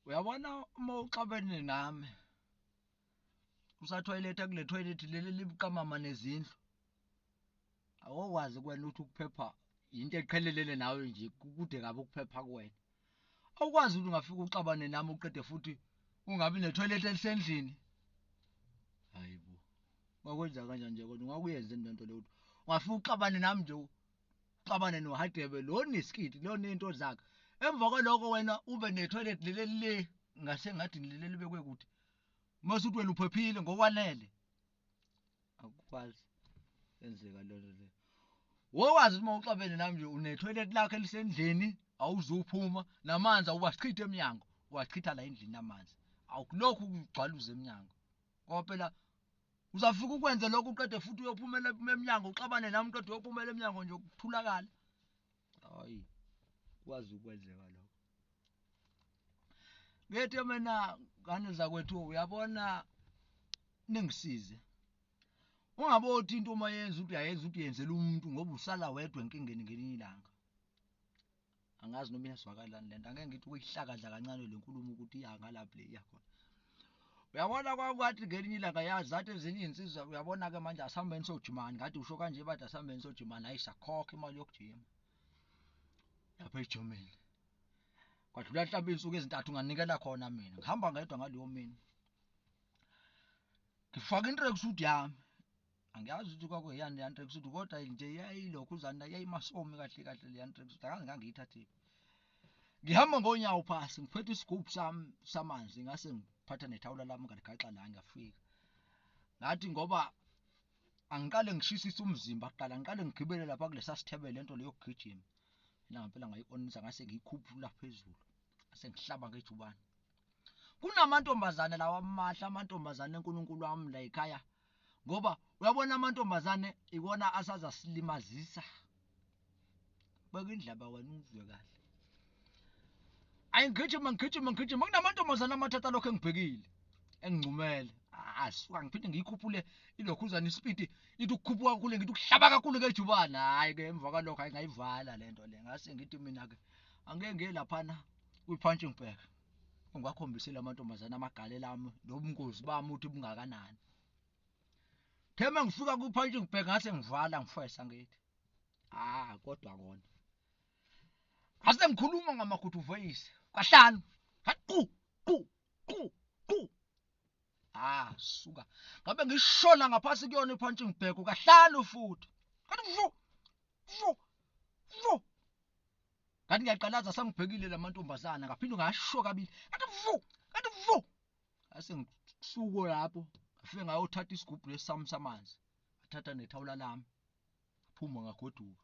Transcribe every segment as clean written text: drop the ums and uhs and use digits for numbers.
Uyabona uma uxabene nami usathoyiletha kule toilet leli libuqamama nezindlu, awokwazi kuwena ukuthi ukuphepha yinto eqhelelene nawe nje, kude kabi ukuphepha kuwena. Awukwazi ukuthi ungafika uxabane nami uqede futhi ungabi nethoyilethi elisendlini. Hayi bo, ungakwenza kanjani nje kodwa? Ungakuyenza lento leyo ukuthi ungafika uxabane nami nje, uxabane noHadebe lo nesikiti lo nento zakhe, emva kwaloko wena ube nethoyilethi leli le ngasengadini leli libekwe kude, mase uthi wena uphephile ngokwanele. Akukwazi enzeka lento leyo. Wowazi uma uxabene nami nje unethoyilethi lakho elisendlini, awuzuphuma namanzi, awuwachitha emnyango, uwachitha la endlini amanzi, awukulokhu kugcwaluza emnyango, ngoba phela uzafika ukwenze lokho uqede futhi uyophumela emnyango, uxabane nami uqede uyophumela emnyango nje ukuthulakala. Hayi, kwazi ukwenzeka lokho. Ngithi mina ngane zakwethu, uyabona ningisize, ungabothi into uma yenza ukuthi uyayenza ukuthi uyenzela umuntu, ngoba usala wedwa enkingeni ngelinye ilanga. Angazi noma iyazwakalani lento, angeke ngithi ukuyihlakadla kancane le nkulumo ukuthi iya ngalapha le iya khona. Uyabona kwakwathi ngelinye ilanga yazi zathi ezinye iy'nsizwa, uyabona-ke manje asihambeni sojimani, ngathi usho kanje bathi asihambeni sojimani, hhayi sakhokha imali yokujima lapha ejimini. Kwadlula mhlawumbe iy'nsuku ezintathu nganikela khona mina, ngihamba ngedwa ngaleyo mini, ngifaka i-tracksuit yami. Angiyazi ukuthi kwakuyiyani leya tracksuit, kodwa nje yayilokhuzana, yayimasomi kahle kahle leya tracksuit, angazi ngangiyithathephi. Ngihamba ngonyawo phasi ngiphethe isigubhu sami samanzi, ngase ngiphatha nethawula lami ngaligaxa la, ngiyafika. Ngathi ngoba angiqale ngishisise umzimba kuqala, ngiqale ngigibele lapha kulesa sithebe lento leyo yokugijima. Mina ngempela ngayi-onisa, ngase ngiyikhuphula phezulu, ngase ngihlaba ngejubane. Kunamantombazane lawa amahle, amantombazane enkulunkulu wami la ekhaya, ngoba uyabona amantombazane ikona asaza silimazisa. Beka indlebe wena uzwe kahle. Ayi ngigijima ngigijima ngigijima, kunamantombazane amathathu alokhu engibhekile engingcumele. Asuka ngiphinde ngiyikhuphule ilokhuzana isipidi, ithi ukukhuphuka kakhulu, ngithi ukuhlaba kakhulu ngejubane. Hhayi ke emva kwalokho hayi ngayivala lento le, ngase ngithi mina ke angeke ngiye laphana kwi-punching bag, ngibakhombisile amantombazane amagalela ami nobungozi bami ukuthi bungakanani. Thema ngifika kwi-punching bag ngase ngivala ngifesa ngithi ah kodwa kona ngase ngikhuluma ngamagudu voice kahlanu, ngathi qu qu qu qu. Ah suka, ngabe ngishona ngaphasi kuyona i-punching bag kahlanu futhi, ngathi vu vu vu. Ngathi ngiyaqalaza sangibhekile lamantombazana, ngaphinde ngasho kabili, ngathi vu, ngathi vu. Ngase ngisuko lapho, ngafike ngayothatha isigubhu lesi sami samanzi, ngathatha nethawula lami, ngaphuma ngagoduka.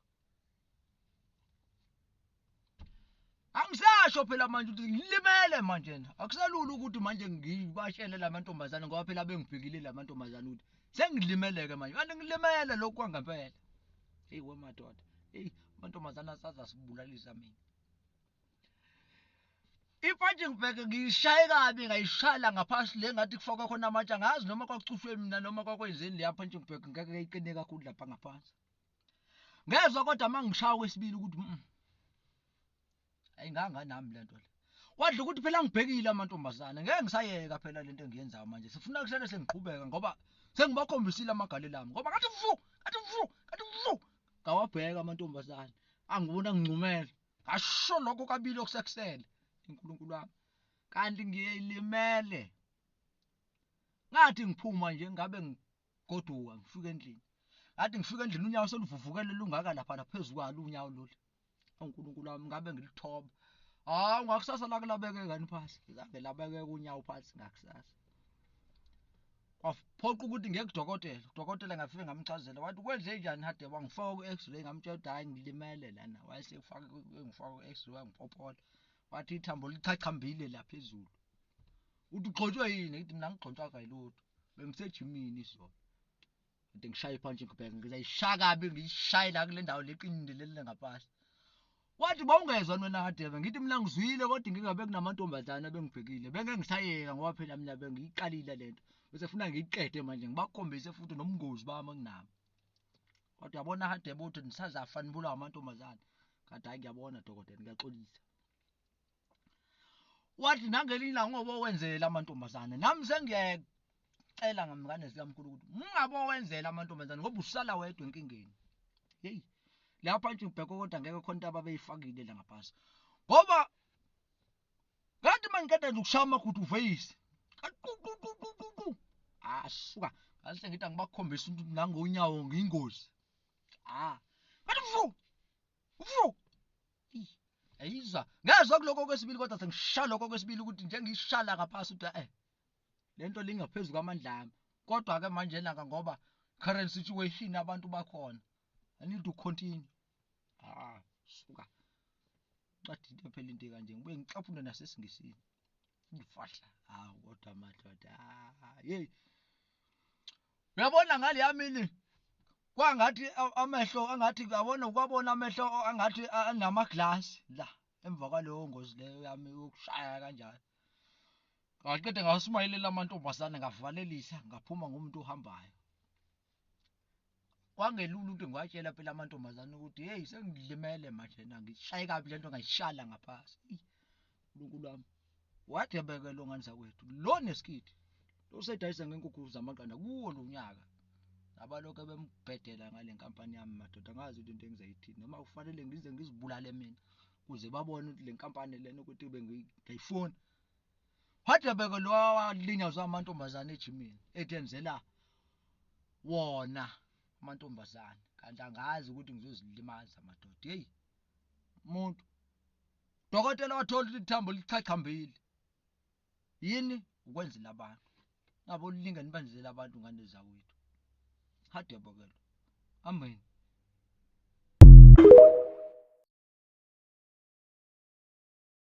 Angisasho phela manje ukuthi ngilimele manje, akuselula ukuthi manje ngibashele lamantombazane, ngoba phela bengibhekile lamantombazane ukuthi sengilimeleke manje, kanti ngilimele lokhu kwangempela. Hey we madoda, hey amantombazane asaza sibulalisa mina. I-punching bag ngiyishaye kabi, ngayishaya ngaphansi le ngathi kufakwa khona amatshe, angazi noma kwakucushwe mina noma kwakwenzeni leya punching bag, ngeke iqine kakhulu lapha ngaphansi. Ngezwa kodwa uma ngishaya kwesibili ukuthi ayinganga nami lento le. Kwadla ukuthi phela ngibhekile amantombazane, ngeke ngisayeka phela lento engiyenzayo manje, sifuna kuhlale sengiqhubeka ngoba sengibakhombisile amagalelo ami, ngoba ngathi vu, ngathi vu, ngathi vu, ngawabheka amantombazane, angibona ngincumela, ngasho lokho kabili okusekusele uNkulunkulu wami, kanti ngiyelimele. Ngathi ngiphuma nje ngabe ngigoduka ngifika endlini, ngathi ngifika endlini unyawo seluvuvukele lungaka lapha laphezu kwalo unyawo lolu. uNkulunkulu wami ngabe ngilithoba. Hawu ngakusasa la kulabeke ngani phansi, zange labeke unyawo phansi ngakusasa. Kwaphoqa ukuthi ngiye kudokotela, udokotela ngafike ngamchazela, wathi kwenze njani Hadebe, wangifaka ku-x-ray, ngamtshela ukuthi hhayi ngilimele lana, wayesefaka engifaka ku-x-ray wangipopola, wathi ithambo lichachambile la phezulu. Uthi ugxotshwe yini? Ngithi mina ngigxotshwa kayilutho, bengisejimini izolo. Kade ngishaye i-punching bag, ngizayishaya kabi, ngiyishaye la kule ndawo leqinile leli ngaphansi. Wathi bawungezwa wena Hadebe, ngithi mina ngizwile kodwa ngingabe kunamantombazane abengibhekile, bengeke ngisayeka ngoba phela mina bengiyiqalile lento, bese funa ngiyiqede manje ngibakhombise futhi nobungozi bami enginabo. Kodwa uyabona Hadebe uthi nisazafa nibulawa amantombazane. Kanti hayi ngiyabona dokotela, ngiyaxolisa. Wathi nangelinye ilanga ngoba wenzela amantombazane, nami sengiyacela ngamngane sikamkhulu ukuthi ungabowenzela amantombazane ngoba usala wedwa enkingeni. Hey, lapha nje ngibheke kodwa ngeke khona into ababeyifakile la ngaphansi. Ngoba ngathi mangiqeda nje ukushaya amagudu uveyisi. Asuka ngase ngithi angibakhombisa ukuthi nangonyawo ngiyingozi. Ah, ngathi vu. Vu. Ayizwa. Ngezwa kuloko kwesibili kodwa sengishaya lokho kwesibili ukuthi njengishala ngaphansi ukuthi lento lingaphezulu kwamandla ami. Kodwa ke manje naka ngoba current situation abantu bakhona. I need to continue. Ah, suka. Ncwadi into phela into kanje ngibuye ngicaphune nasesingisini. Ngifahla. Hawu kodwa madoda. Hey. Uyabona ngale yamini kwangathi amehlo angathi yabona ukwabona amehlo angathi anamaglass la emva kwaleyo ngozi leyo yami yokushaya kanjalo. Ngaqeda ngasimayilela amantombazane ngavalelisa ngaphuma ngumuntu ohambayo. Kwangelula ukuthi ngiwatshela phela amantombazane ukuthi hey sengilimele manje na ngishaye kabi lento ngayishala ngaphansi. uNkulunkulu wami wadebeke lo ngane zakwethu lo nesikidi lo sedayisa ngenkukhu zamaqanda kuwo lo nyaka. Abalokho bembhedela ngale nkampani yami madoda, ngazi ukuthi into engizayithini noma kufanele ngize ngizibulale mina kuze babone ukuthi le nkampani lena ukuthi bengiyifuna. Wadebeke lo walinyazwa amantombazane ejimini ethi enzela wona amantombazane kanti angazi ukuthi ngizozilimaza madoda. Hey umuntu dokotela wathola ukuthi ithambo lichachambile. Yini ukwenzela abantu ngabo lingani benzela abantu ngane zakwethu. Hadebokelo. Amen.